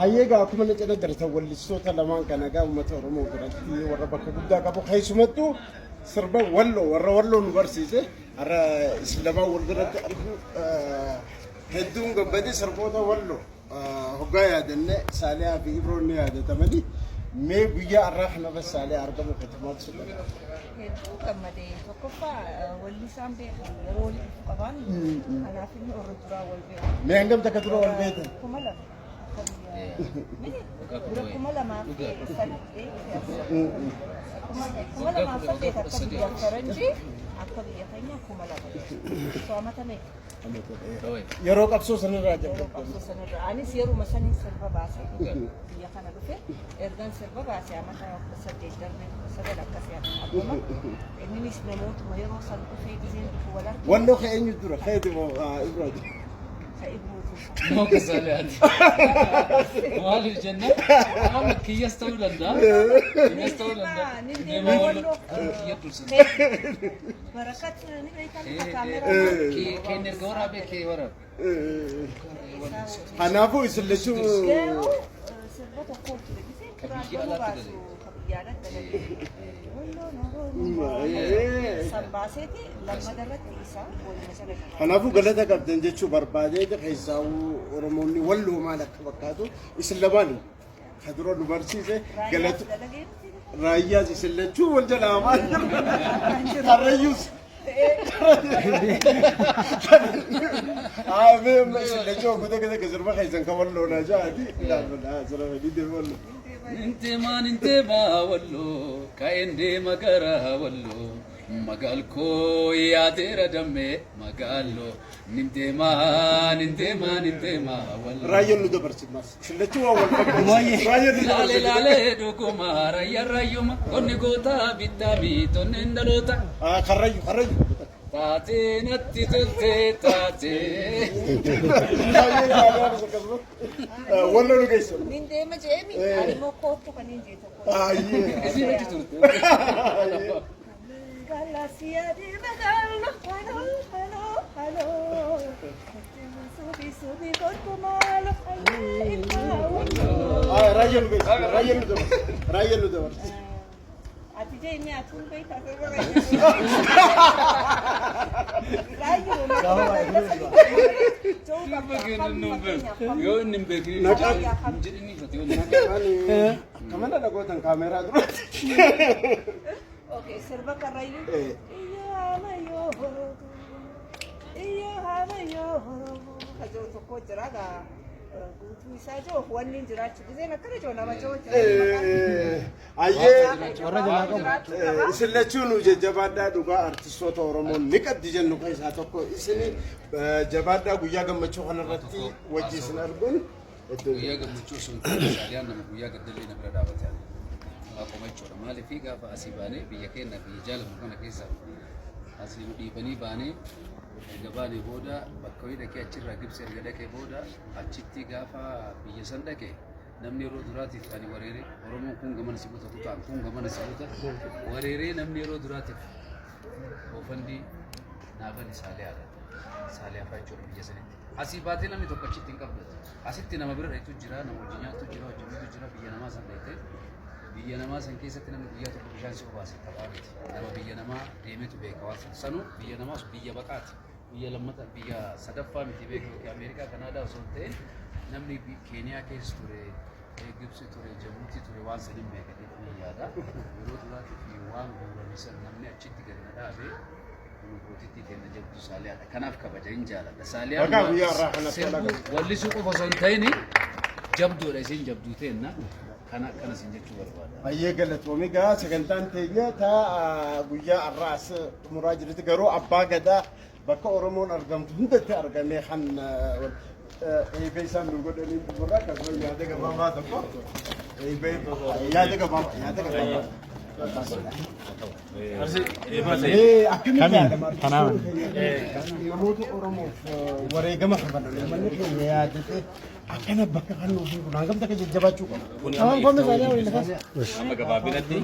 Hayyee egaa akkuma na cina jirtan wallistoota lamaan kana egaa uummata Oromoo biratti warra bakka guddaa qabu keessumattuu sirba walloo warra walloo nu barsiise har'a isin lamaan wal biratti arguu hedduun gammade. Sirboota walloo hoggaa yaadanne Saaliyaa fi Ibroon ni yaadatamani. Mee guyyaa har'aa kanarra Saaliyaa argamu keetti maaltu si dhaga'ama? Hedduu gammade. Tokkoffaa wallisaan beekamu yeroo walitti dhufu qabaan anaaf inni warra duraa wal beeku. Mee hangam takka dura wal beektan? 2000 akka biyya mini dura 2008, 2008 akka biyya faranjii, akka biyya keenya 2000. So amata meeqa? Yeroo qabsoo sanirraa Yeroo jalqabdan. Qabsoo sanirraa anis yeruma saniin sirba baase, biyya kana dhufe ergan sirba baase amata 18 darbee 19 akkasii argama. Inninis namootuma yeroo san dhufee gizeen dhufu wal argina. Walloo kee eenyu dura? Keeti moo Ibrooti? Ka Ibrooti. Moo ka Saaliyaati? Maaliif jennaan amma kiyyas ta'uu danda'a. Kiyyas ta'uu danda'a. Ni Deema deema walloo. walloo. Kiyya dursa. Barakat ni beektan ka kaameraa. Keen erga waraabee kee waraabe. Kanaafuu isin lachuu Garuu sirba tokko ture gisee Ka duraan biyya nama alaatti baasu dalage. ka biyya alaatti dalage. Walloon Oromoo san baaseeti lammata irratti isaa waluma jala jira. Kanaafuu galata qabdan jechuu barbaadee, keessaa Oromoonni walloo maal akka fakkaatu isin lamaan ka dura nu barsiise galata. Dalagee miti. Raayyaas isin lachuu wal jalaa maal karrayyuus. Haa, mee amma isin lachuu guutuu keessa sirba keessan kan walloonaa jaati ilaalladha sirba fedhii deemu walloo. Ninteema ninteema walloo ka'een deema gara walloo magaalkoo yaadeera dammee magaaloo ninteema ninteema ninteema walloo. Raayyaan nu dabarsi mas. Isin lachuu waan wal fakkaatu. Raayyaan nu Laalee dabarsi. laalee dhuguma rayyaan rayyuma qonni goota bittaa miitonneen dhaloota. Karrayyu karrayyu. Taatee natti toltee taatee. Raayyaan jaalala akkasuma. Walloo nu geessa. Nin deema jeemi ani immoo koottu kan hin jee tokko. Ayyee. Isin achi turte. Galasia di magalo, halo, halo, halo. Subi, subi, kottu malo, hayyee ilma walloo. Raayyaan nu geessa. Raayyaan nu dabarsi. Raayyaan nu dabarsi. Ati jee inni atuun beektaa sirba raayyuu. Yoo inni hin beekin hin jedhini fati yoo Akka mana dhagootan kaameeraa duratti. Okay, sirba karrayyuu. Eh. Iyyoo hamayyoo horootu. Iyyoo hamayyoo horootu. Kajoo tokko jira gaa guutuu isaa jiru wanni hin jiraachuu giseen akkana jiru nama jiru jira. Ayyee. Warra jalaa qabu. Isin lachuu nu jajjabaadhaa. Dhugaa artistoota Oromoo ni qabdi jennu keessaa tokko isin. Jabaadhaa. Guyyaa gammachuu kanarratti wajji isin arguun hedduu Guyyaa gammachuu osoo hin ta'in Saaliyaan nama guyyaa gaddallee na bira dhaabate akkuma jechuudha. Maaliif gaafa asii baanee biyya keenya biyya jaalannu kana keessa asii nu dhiibanii baanee erga baanee booda bakka wayii dhaqee achirraa Gibsi erga dhaqee booda achitti gaafa biyya san dhaqe namni yeroo duraatiif ani wareeree Oromoon kun gamana si buta kutaan kun gamana si buta wareeree namni yeroo duraatiif oofandii naafani Saaliyaadha. Saaliyaa fa'aa jechuudha biyya sanitti. Asii baatee namni tokko achitti hin qabdatu. Asitti nama bira dheetu jira, nama hojii nyaattu jira, hojii bitu jira, biyya namaa san dheete. Biyya namaa san keessatti namni guyyaa tokko bishaan si obaase taphaa miti. Nama biyya namaa deemetu beeka waan san. Sanuu biyya namaas biyya baqaati. Biyya lammata biyya sadaffaa miti beeku yookiin Ameerikaa Kanaadaa osoo hin ta'in namni Keeniyaa keessa ture, Gibsi ture, Jabuutii ture waan san hin beeka jedhanii yaada. Yeroo duraatiif waan guurame san namni achitti gadi na dhaabe gootitti kenna jabdu Saaliyaadha. Kanaaf kabaja hin jaaladha. Saaliyaan Bagaa guyyaa irraa kanatti sirbuu wallisuu qofa osoo hin ta'in jabduudha, isin jabduu teenna. Kana akkana isin jechuu barbaada. Baay'ee galatoomi. Gaa sagantaan teenya taa guyyaa har'aa as xumuraa jirti, garuu abbaa gadaa bakka Oromoon argamtu hundatti argamee kan eebee isaan nu godhanii xumurra. Akkasuma yaada gabaabaa tokko eebee yaada gabaabaa yaada gabaabaa. Akkamitti yaadama namoota Oromoof wareegama kafalan uummanni keenya yaadatee akkana bakka kan nuuf kun hangam takka jajjabaachuu qaba? Amma gabaabinatti